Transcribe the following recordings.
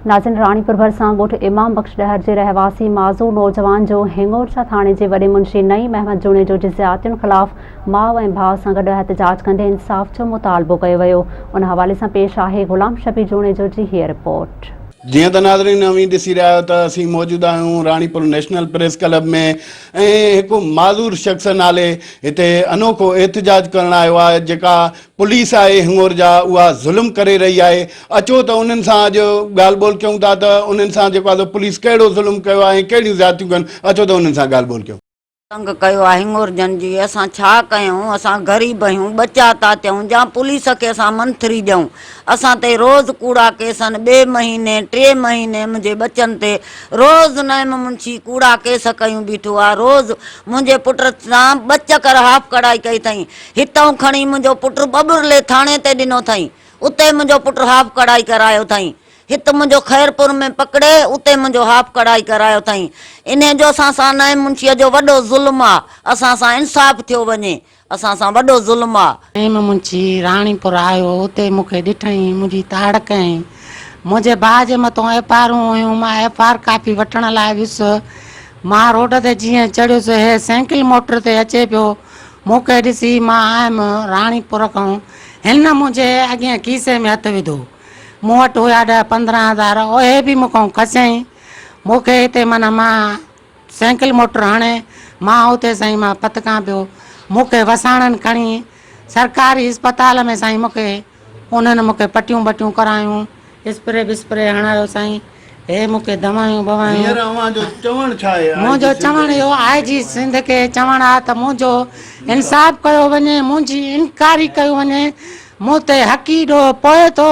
ناظرين راڻيپور ڀرسان ڳوٺ امام بخش ڏهر جي رهواسي معذور نوجوان جو هڱورجا ٿاڻي جي وڏي منشي نعيم احمد جوڻيجو جي زيادتين خلاف ماء ۽ ڀاء سان گڏ احتجاج ڪندي انصاف جو مطالبو ڪيو ويو ان حوالي سان پيش آهي غلام شبير جوڻيجو جي هيء رپورٽ. جيئن ته ناظرين اوهين ڏسي رهيا آهيو ته اسين موجود آهيون راڻيپور نيشنل پريس ڪلب ۾ ۽ هڪ معذور شخص نالي هتي انوکو احتجاج ڪرڻ آيو آهي جيڪا پوليس آهي هڱورجا اها ظلم ڪري رهي آهي اچو ته انهن سان اڄ ڳالهه ٻولهه ڪيون ٿا ته انهن سان جيڪو آهي سو پوليس ڪهڙو ظلم ڪيو آهي ۽ ڪهڙيون زيادتيون ڪيون اچو ته انهن سان ڳالهه ٻولهه ڪيون. تنگ ڪيو آهي هڱورجن جي اسان ڇا ڪيون اسان غريب آهيون ٻچا ٿا چئون جا پوليس کي اسان منٿري ڏيون اسان تي روز ڪوڙا ڪيس آهن ٻئي مهيني ٽي مهيني منهنجي ٻچن تي روز نعيم منشي ڪوڙا ڪيس ڪيون بيٺو آهي روز منهنجي پٽ سان ٻه چڪر هاف ڪڙائي ڪئي اٿائين هتئون کڻي منهنجو پٽ ٻٻرلي ٿاڻي تي ڏنو اٿائين. اتي منهنجو پٽ هاف ڪڙهائي ڪرايو اٿائين. هت منهنجو خيرپور ۾ پڪڙي اتي منهنجو هاف ڪڙهائي ڪرايو اٿائين. انهيء جو اسان سان نئين منشيء جو وڏو ظلم آ. اسان سان انصاف ٿيو وڃي. اسان سان وڏو ظلم آ. نعيم منشي راڻيپور آيو، اتي مون کي ڏٺائين، منهنجي تاڙ ڪيائين. منهنجي ڀاء جي مٿان ايف آرون هيون، مان ايف آر ڪاپي وٺڻ لاء ويس. مان روڊ تي جيئن چڙهيس، هي سائيڪل موٽر تي اچي پيو. مون کي ڏسي مان آيم راڻيپور کان. هن منهنجي اڳئين کيسي ۾ هٿ وڌو. مون وٽ هيا ڏهه 15 هزار، اهي به مون کان کسيائين. مون کي هتي معنيٰ مان سائيڪل موٽر هڻي مان اتي سائين مان ڦٿڪان پيو. مون کي وساڻن کڻي سرڪاري اسپتال ۾ سائين مون کي انهن مون کي پٽيون ٻٽيون ڪرايون. اسپري بسپري هڻايو سائين هي مون کي دوايون بوايون. هينئر اوهان جو چوڻ ڇا آهي آء منهنجو جي سنڌ چوڻ کي؟ اهو آء جي سنڌ کي چوڻ آهي ته منهنجو انصاف ڪيو وڃي منهنجي انڪوائري ڪئي وڃي مون تي حقي ڏوهه پوي ٿو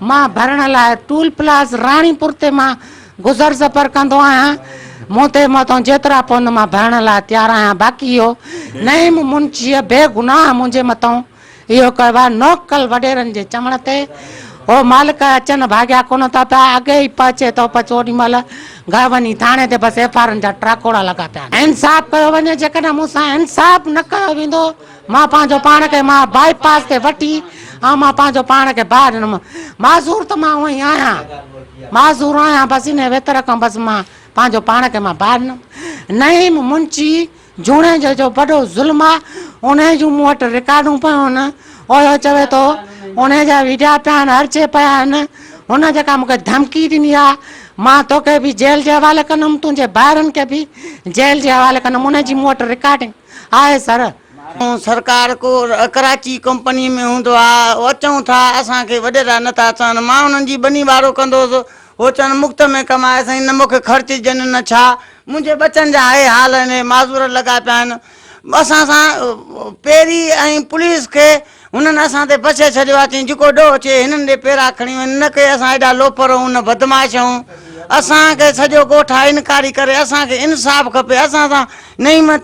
مان ڀرڻ لاء ٽول پلاز راڻيپور تي مان گذر سفر ڪندو آهيان مون تي مٿو جيترا پون مان ڀرڻ لاء تيار آهيان باقي اهو نعيم منشيء بيگناهه منهنجي مٿو اهو ڪيو آهي نوڪل وڏيرن جي چوڻ تي هو مالڪ اچن ڀاڳيا ڪونه ٿا پيا اڳي ئي پهچي ٿو پچ اوڏي مهل گهر وڃي ٿاڻي تي بس ايف آرن جا ٽاڪوڙا لڳا پيا آهن. انصاف ڪيو وڃي جيڪڏهن مون سان انصاف نه ڪيو ويندو مان پنهنجو پاڻ کي مان بائي پاس تي وٺي ۽ مان پنهنجو پاڻ کي باهه ڏنم معذور ته مان هونئن ئي آهيان معذور آهيان بس انهي ويتر کان بس مان پنهنجو پاڻ کي مان باهه ڏنم نعيم منشي جوڻيجي جو وڏو ظلم آ انهي جون مون وٽ رڪارڊون پيون آهن اهو چوي ٿو انهي جا ويڊيا پيا آهن هر شي پيا آهن هن جيڪا مون کي ڌمڪي ڏني آ مان توکي به جيل جي حوالي ڪندم تنهنجي ڀائرن کي به جيل جي حوالي ڪندم انهي جي مون وٽ رڪارڊنگ آهي سر. سرڪار ڪو ڪراچي ڪمپني ۾ هوندو آ اچون ٿا اسان کي وڏيرا نٿا چون مان انهن جي ٻني ٻارو ڪندو هوس هو چون مفت ۾ ڪمائي سائين نه مون کي خرچ ڏين نه ڇا منهنجي ٻچن جا هي حال آهن هي معذور لڳا پيا آهن اسان سان پيري ۽ پوليس کي هنن اسان تي بڇي ڇڏيو آهي چئين جيڪو ڏوهه ٿئي هنن ڏي پيرا کڻي وڃ نه ڪي اسان ايڏا لوفر هون نه بدمعاش هون اسان کي سڄو ڳوٺ آهي انڪاري ڪري اسان کي انصاف کپي اسان سان نعيم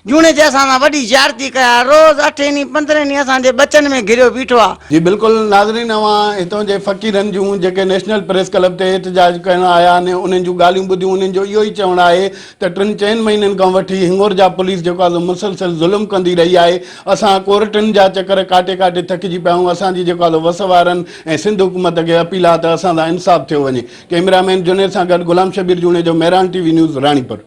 جوڻيجي اسان سان وڏي زيارتي ڪئي آهي روز اٺين ڏينهن پندرهين ڏينهن اسان جي ٻچن ۾ گهريو بيٺو آهي. جي بلڪل ناظرين اوهان هتون جي فقيرن جون جيڪي نيشنل پريس ڪلب تي احتجاج ڪرڻ آيا آهن انهن جون ڳالهيون ٻڌيون انهن جو اهو ئي چوڻ آهي ته ٽن چئن مهينن کان وٺي هڱورجا پوليس جيڪو آهي سو مسلسل ظلم ڪندي رهي آهي اسان ڪورٽن جا چڪر ڪاٽي ڪاٽي ٿڪجي پيا آهيون اسان جي جيڪو آهي سو وس وارن ۽ سنڌ حڪومت کي اپيل آهي ته اسان سان انصاف ٿيو وڃي ڪئميرا مين جنيد سان گڏ Ghulam Shabbir Junejo Mehran T V news Ranipur.